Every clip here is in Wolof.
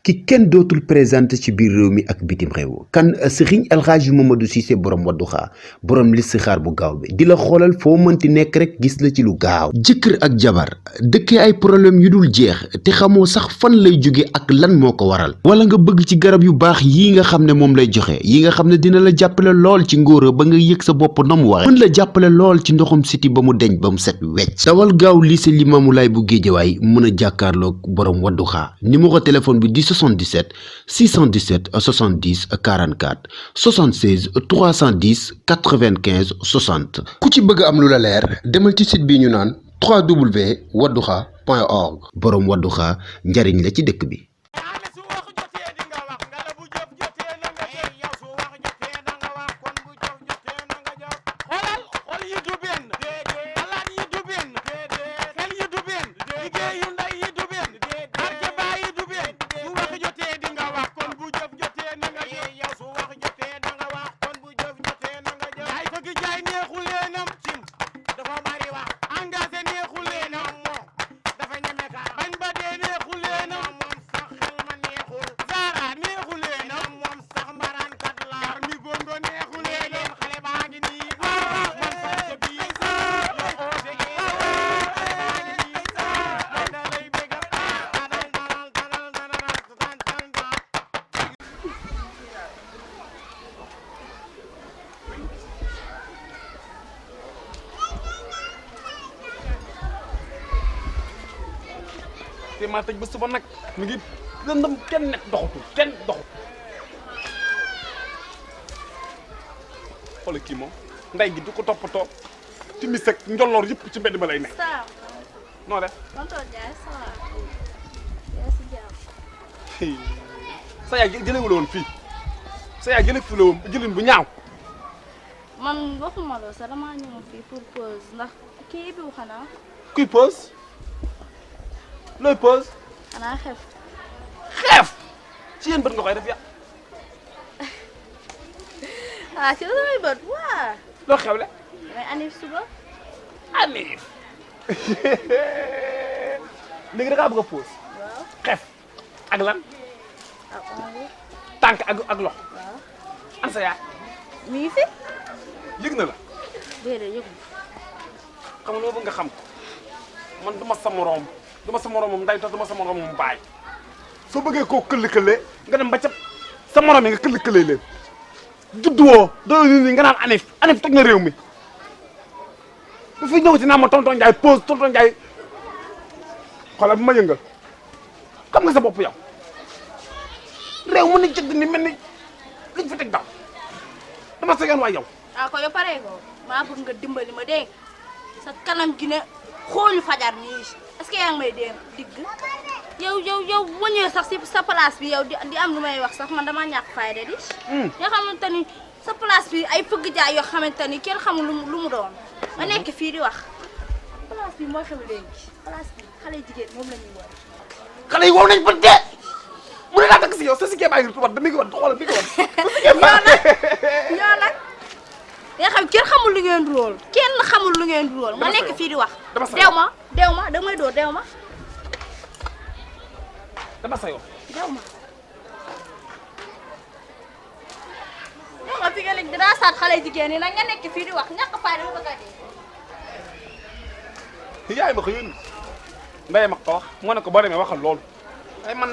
ki kenn dootul présenté ci biir réew mi ak bitim réew kan Serigne El Hadji Mamadou Cissé borom Wadduha borom listixaar bu gaaw bi di la xoolal foo mënti nekk rek gis la ci lu gaaw. jëkkër ak jabar dëkkee ay problème yu dul jeex te xamoo sax fan lay jóge ak lan moo ko waral wala nga bëgg ci garab yu baax yii nga xam ne moom lay joxe yi nga xam ne dina la jàppale lool ci ngóora ba nga yëg sa bopp na mu waxe mën la jàppale lool ci ndoxum siti ba mu deñ ba mu set wecc dawal gaaw lycée Limamoulaye bu Géejawaay mën a jàkkaarloog borom Wadduha numéro téléphone bi di 77 617 70 44 76 310 95 60 ku ci bëgg am lu la leer demal ci site bi ñu naan www.wadduha.org borom Wadduha njariñ la ci dëkk bi. te maa tëj ba suba nag mi ngi lëndëm kenn nekk doxatul kenn doxut xoolal kii moom nday gi du ko toppatoo timis ak njolloor yëpp ci mbedd ma lay nekk. noo def. sa yaay jëlewul woon fii sa yaay jële fi la woon jëlin bu ñaaw. man waxuma loolu sax damaa ñëw fii pour pause ndax kii bi xanaa. kuy pause. looy pause. xanaa xeef. xeef ci yéen bët nga koy def ya. ci la samay bët waa. loo xewle. damay anif suba. anif. léegi da ngaa bëgg a pause. waaw xeef ak lan. tànk ak loxo. waaw. an sa yaay. mi ngi fi. yëg na la. déedéet yëgu. xam nga loo bëgg nga xam ko man duma sa moroom. duma sa moroom moom nday tax duma sa moroom moom baay soo bëggee koo këll-këlee nga dem ba ca sa moroom yi nga këll-këlee leen judduwoo doo ni nga naan anif toj na réew mi bu fi ñëw si naa ma tonton Ndiaye pause tonton Ndiaye xoolal bu ma yëngal xam nga sa bopp yow réew mën na jëgg ni mel ni liñ fi teg daw dama sa yoon waay yow ko yow pare ko maa bëgg nga dimbali ma dégg sa kanam gi ne xoolu fajar nii est-ce que yaa ngi may digg yow wëñee sax si sa place bi yow di am lu may wax sax man damaa ñàkk fayda di nga xamante ni sa place bi ay fëgg jaay yoo xamante ni kenn xamul lu mu doon nga nekk fii di wax place bi mooy xew léegi place bi xale jigéen moom la ñuy war xale yi wow nañ ba dee mu ne laa takk si yow sa sikkee baa ngi tubat da mi ngi wat xoolal mi ngi wat yoo nag nga xam kenn xamul lu ngeen róol kenn xamul lu ngeen róol nga nekk fii di wax dew ma da may dóor dew ma dama sa yoon dew ma fi nga léegi dinaa saat xale jigéen yi nag nga nekk fii di wax ñàkk fay dama bëgg a dee yaay ma ko yónni ndey ma ko wax moo ne ko boo demee waxal loolu ay man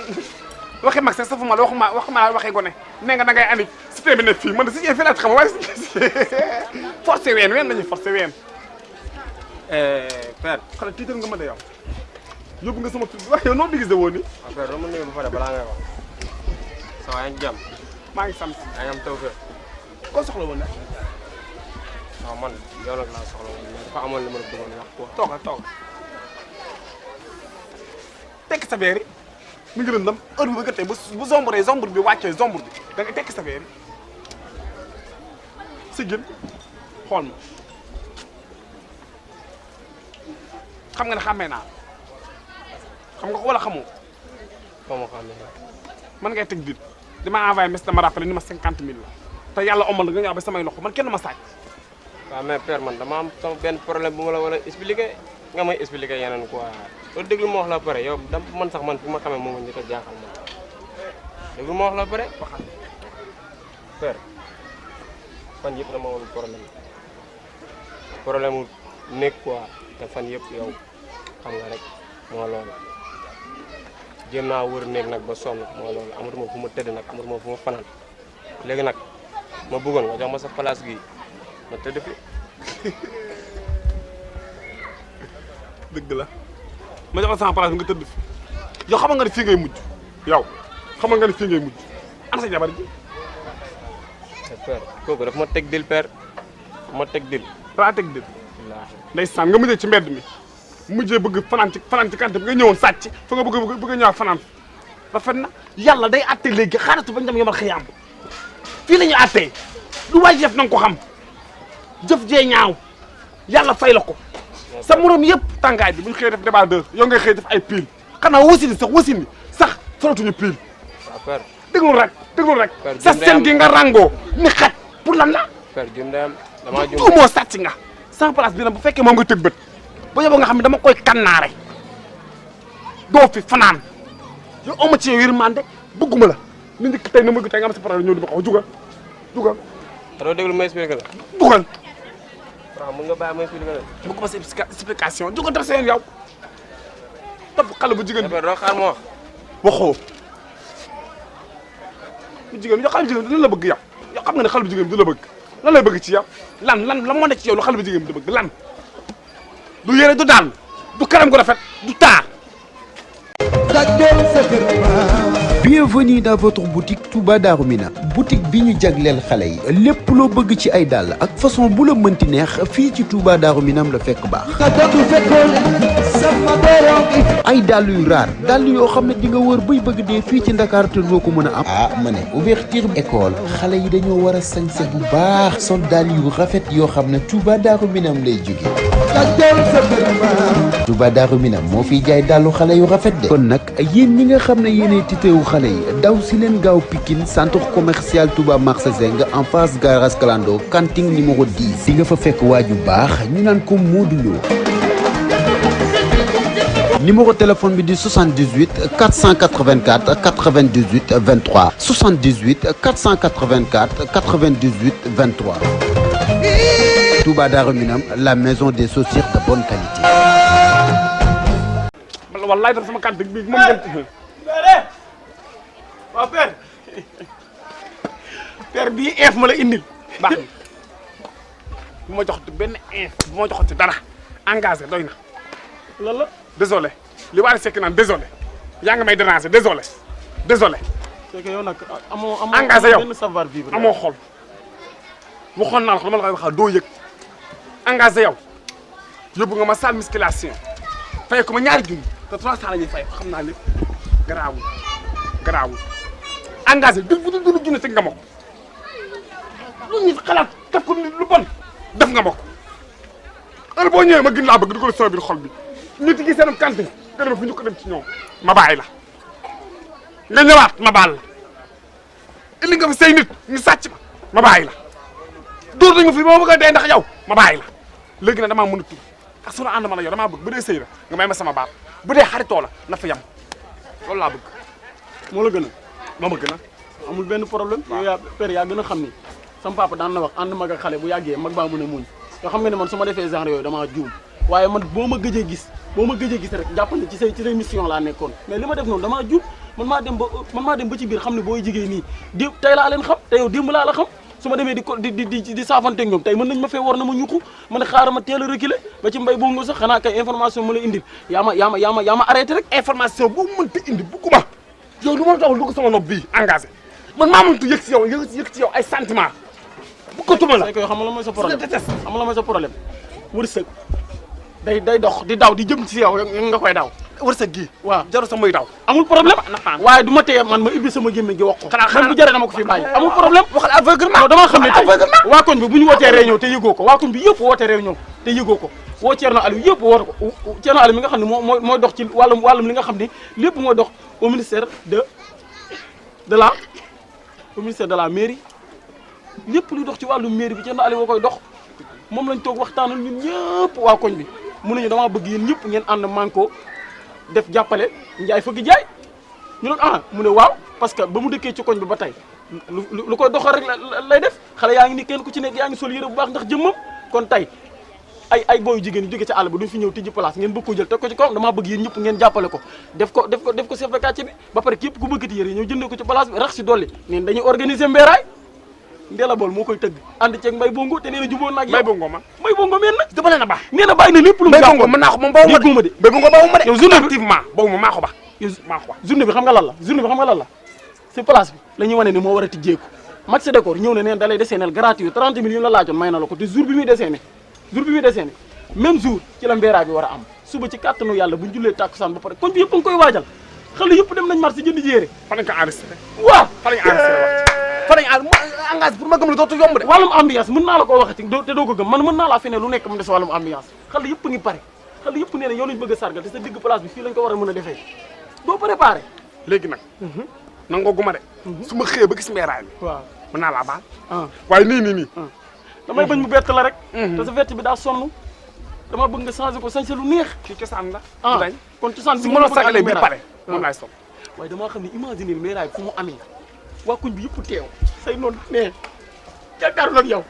waxi mag sax safuma la waxuma waxi gone nee nga da ngay andi cité bi ne fii man de si fii laa xam waaye forcé ween lañuy forcé ween père xale tiital nga ma de yow yóbbu nga sama tur bi wax yow noo déguisé woon ni père dama nuyu ba pare balaa ngay wax ça va yaa ngi jàmm maa ngi sant yaa ngi am taw fee koo soxla woon nag waaw man yow nag laa soxla woon mais dafa amoon li ma la bëggoon wax quoi toogal tekki sa verre yi mi ngi lëndëm heure bi bëgg tey bu zombre bi wàccee zombre bi da nga tekki sa verre yi si gën xool ma xam nga ne xàmmee naa xam nga ko wala xamoo foo ma xam ne man ngay teg dit dama envoyé message dama rappelé ni ma 50 000 la te yàlla omal nga ñëw ba samay loxo man kenn ma sàcc waaw mais père man dama am sama benn problème bu ma la war a expliquer nga may expliquer yeneen quoi loolu déglu ma wax la pare yow man sax man fi ma xamee moom nga njëkk a jaaxal man déglu ma wax la pare père fan yëpp dama woon problème mu nekk quoi te fan yëpp yow xam nga rek moo loolu jéem naa wër néeg nag ba sonn moo loolu amatuma fu ma tëdd nag amatuma fu ma fanaan léegi nag ma bëggoon nga jox ma sa place gi ma tëdd fi. dëgg la ma jox la sama place bi nga tëdd fi yow xam nga ne fii ngay mujj yow xam nga ne fii ngay mujj ana sa jabar ji. père kooku daf ma teg dil père ma teg dil. daa teg dil. wallaahi ndeysaan nga mujjee ci mbedd mi mujjee bëgg fanaan ci kante bi nga ñëwoon sàcc fa nga bëgg a ñëwaat fanaan rafet na yàlla day atte léegi xaaratu bañ dem yomal xiyaam fii la ñu attee lu waay def na nga ko xam jëf jee ñaaw yàlla fay la ko sa morom yëpp tàngaay bi bu ñu xëyee def débat d'heure yow ngay xëy def ay pile xanaa wasin bi sax solatuñu pile. waaw père. déglu rek sa seen gi nga rangoo ni xaj pour lan la. père jum day am damaa jum moo sàcc nga sans place bi nag bu fekkee moom nga tëg bët ba yóbboo nga xam ne dama koy kannaare doo fi fanaan yow oma ci yow yërmande bëgguma la ni njëkk tey na mëgg tey nga am sa problème ñëw di ma ko wax jugal doo déglu ma expliqué la. dugal waaw mën nga bàyyi ma expliqué la. bëgguma sa explication jugal def seen yow topp xale bu jigéen bi doo xaar ma wax. waxoo bu jigéen yow xale bu jigéen bi lan la bëgg yow xam nga ne xale bu jigéen bi du la bëgg lan lay bëgg ci yow lan la moo nekk ci yow lu xale bu jigéen bi du bëgg lan du yére du daal du kanam gu rafet du taar. Bienvenue dans votre boutique Touba Darou Minam boutique bi ñu jagleel xale yi lépp loo bëgg ci ay dàll ak façon bu la mënti neex fii ci Touba Darou Minam la fekk baax ay dàll yu raar dàll yoo xam ne di nga wër bay bëgg dee fii ci Ndakaar te doo ko mën a am ma ne ouverture école xale yi dañoo war a sañse bu baax sol dàll yu rafet yoo xam ne Touba Darou Minam lay jóge Touba Darou Minam moo fiy jaay dàllu xale yu rafet de kon nag yéen ñi nga xam ne yéenay titeewu xale yi daw si leen gaaw Pikine centre commercial Touba marché Zeng en face garage Kalando kanting numéro 10 di nga fa fekk waaju baax ñu naan ko Modou Lo numéro téléphone bi di 78 484 98 23 78 484 98 23 Touba Darou Minam la maison des chaussures de bonne qualité. wallaay dafa sama kàddu bi moom ngeen. waaw père bii inf ma la indil baax na bu ma joxati benn inf bu ma joxati dara engagé doy na. lan la désolé li Wally Seck naan désolé yaa ngi may déranger désolé. c'est que yow nag amoo engagé yow benn savoir vivre amoo xol waxoon naa la ko dama la koy waxal doo yëg engagé yow yóbbu nga ma salle musculation fay ko ma ñaari junni te 300 la ñuy fay xam naa lépp garaawul engagé du junni teg nga ma ko lu ñu xalaat def ko lu bon def nga ma ko heure boo ñëwee ma gën laa bëgg di ko la sama biir xol bi nit yi seenam kantin nga dem fi ñu ko dem ci ñoom ma bàyyi la nga ñëwaat ma baal la indi nga fi say nit ñu sàcc ma bàyyi la dóor nañu fi ba ma bëgg a dee ndax yow ma bàyyi la léegi nag damaa mën a tudd ak sunu ànd ma la yow damaa bëgg bu dee sëy la nga may ma sama baat bu dee xaritoo la na fa yam loolu laa bëgg. moo la gën a moo ma gën a amul benn problème yow yaa père yaa gën a xam ni sama papa daan na wax ànd mag ak xale bu yàggee mag baa mën a muñ yoo xam nga ne man su ma defee genre yooyu damaa juum waaye man boo ma gëjee gis rek jàpp ne ci say mission laa nekkoon mais li ma def noonu damaa juum man maa dem ba ci biir xam ne booy jigéen nii di tey laa leen xam te yow démb laa la xam su ma demee di saafanteeg ñoom tey mën nañ ma fee war na ma ñuqu ma ne xaaral ma teel a reculer ba ci mbay boobu nga sax xanaa kay information ma la indil yaa ma arrêté rek information boo mënta indi bugguma yow lu ma taxul dugg sama nopp bii engagé man maa mëntu yëg si yow ay sentiment bëggatuma la. c'est que xam nga la mooy sa problème xam nga la mooy sa problème wërsëg day dox di daw di jëm ci yow nga koy daw wërsëg gii waaw jarul sax muy daw amul problème waaye du ma teye man ma ibbi sama gémmiñ gi wax ko man bu jëree dama ko fi bàyyi amul problème waxal aveuglement non dama xam ne tey waa koñ bi bu ñu wootee réunion te yëgoo ko waa koñ bi yëpp wootee réunion te yëgoo ko woo Thierno Aliou yëpp woote ko Thierno Aliou mi nga xam ne mooy dox ci wàllum li nga xam ne lépp mooy dox au ministère de la mairie lépp luy dox ci wàllum mairie bi Thierno Aliou woo koy dox moom lañ toog waxtaanal ñun ñëpp waa koñ bi mun nañu damaa bëgg yéen ñëpp ngeen ànd manko def jàppale njaay fëgg jaay ñu ne mu ne waaw parce que ba mu dëkkee ci koñ bi ba tey lu koy doxal rek lay def xale yaa ngi ni kenn ku ci nekk yaa ngi sol yére bu baax ndax jëmmam kon tey ay booyu jigéen yu jóge ci àll ba duñ fi ñëw tijji place ngeen bëgg ko jël teg ko ci kawam damaa bëgg yéen ñëpp ngeen jàppale ko def ko chef de quartier bi ba pare képp ku bëggati yére ñëw jëndee ko ci place bi rax si dolli neen dañuy organiser mbeeraay Ndella Bool moo koy tëgg ànd ceeg Mbay Bongo te nee na jubóo nag Mbay Bongo man Mbay Bongo meen nag dama leen a baax nee na bàyyi na lépp lu mu Mbay Bongo mën naa ko moom bawuma dégguma de Mbay Bongo bawuma de yow journée bi effectivement bawuma maa ko baax maa ko baax journée bi xam nga lan la journée bi xam nga lan la si place bi la ñuy wane ni moo war a tijjeeku Max Décor ñëw na neen da lay deseenel gratuit 30 millions la laajoon may na la ko te jour bi muy deseene même jour ci la mbeeraay bi war a am suba ci kàttanu yàlla buñ jullee tàkkusaan ba pare koñ bi yëpp a ngi koy waajal xale yëpp dem nañ marché jënd jéere fa lañ ko enregistré waaw fa lañ enregistré fa lañ engagé pour ma gëm la dootu yomb de wàllum ambiance mën naa la koo waxati te doo ko gëm man mën naa laa fi ne lu nekk mu des wàllum ambiance xale yëpp a ngi pare xale yëpp nee na yow lañ bëgg a sargal te sa digg place bi fii lañ ko war a mën a defee doo préparé léegi nag nangoo guma de su ma xëyee ba gis mbeeraay bi waaw mën naa laa baal waaye nii damay bañ mu bett la rek te sa vett bi daa sonn dama bëgg nga changé ko sañ sa lu neex ci cosaan la dañ kon cosaan bi su mënoo sagalee bi pare moom laay sol waaye damaa xam ne imaginer mbeeraay fu mu amee waa kuñ bi yëpp teew say noonu ne jàkkaarloo ak yow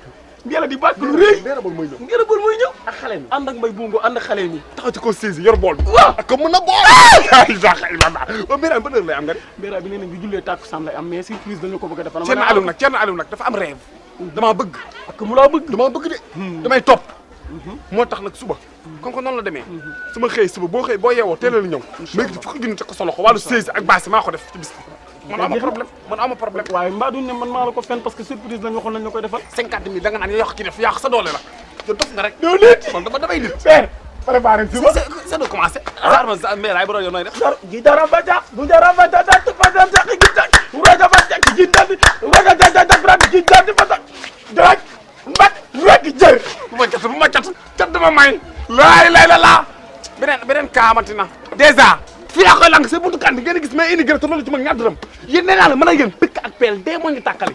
Ndella di baat lu rëy Ndella Bool mooy ñëw Ndella Bool mooy ñëw ak xale mi ànd ak Mbay Bongo ànd ak xale mi taxaw ci kaw saisi yor bool bi waaw ak mën na bool ba mbeeraay ba heure lay am nga de mbeeraay bi nee nañ bi jullee tàkkusaan lay am mais surprise dañu ko bëgg a defal Thierno Aliou nag dafa am rêve damaa bëgg ak mu laa bëgg damaa bëgg de damay topp moo tax nag suba comme que noonu la demee su ma xëy suba boo yeewoo teelal ñëw léegi fukki junni teg ko sa loxo wàllu saisi ak baasi maa ko def ci bis man ama problème waaye mbaa duñ ne man maa la ko fen parce que surprise lañ waxoon nañ la koy defal 50 000 da nga naan yàq ci def yàq sa doole la yow dof nga rek doo léegi man damay nit père préparé suba c'est de commencer sarma sa mbeeraay bu doon yow nooy def gitara ba jax bu jara ba jax ba jax gitara uraga ba jax gitara uraga jax brad gitara ba jax jax mbat rek jër bu ma cat dama may laay la beneen kaamati na dèjà fii laa koy lang sa buntu kan bi ngeen gis may indi gën a loolu ci mag ñaar dërëm yéen nee naa la mën a yéen pëkk ak peel dee moo ñu tàkkali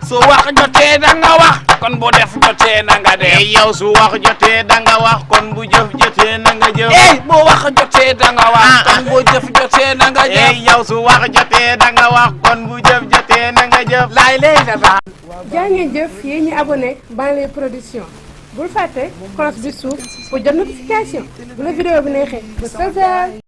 su wax jotee da nga wax kon bu def jotee na nga def yow su wax jotee da nga wax kon bu jëf jotee na nga jëf bu wax jotee da nga wax kon bu jëf jotee na nga jëf yow su wax jotee da nga wax kon bu jëf jotee na nga jëf laay lay la jaa ngeen jëf yéen ñi abonné Banlieue Production bul fàtte cloche bi suuf pour jot notification bu la vidéo bi neexee ba